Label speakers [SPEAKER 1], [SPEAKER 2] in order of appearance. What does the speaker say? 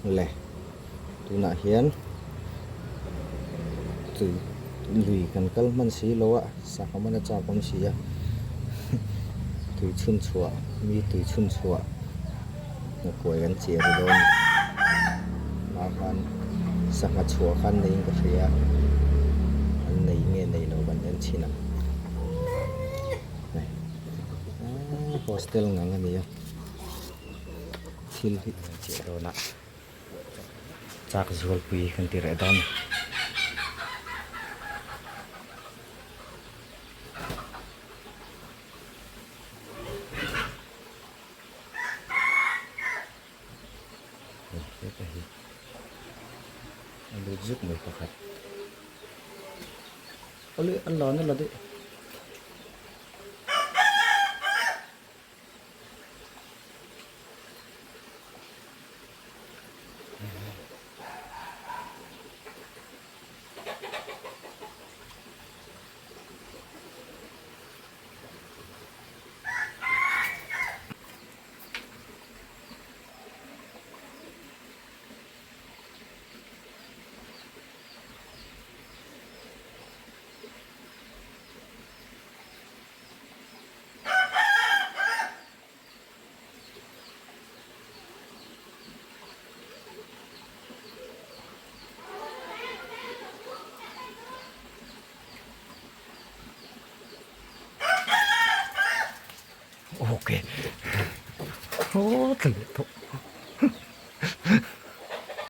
[SPEAKER 1] Le tunah hian tui lui kan kal hman si lo a sangha man a chak awm si a tui chhun chhuah mi tui chhun chhuah nghakuai kan chiah ri dawn a ni hma khan sangha chhuah khan neiin ka hria a an nei nge nei lo kan en chhin ang hostel ngang a ni a. Thil hi kan chiah dawn a chak zualpui kan ti reh dawn a ni. Heta hi a lut zuk mai pakhat awle a la na la deuh. Ok. Aw tla leh tawh.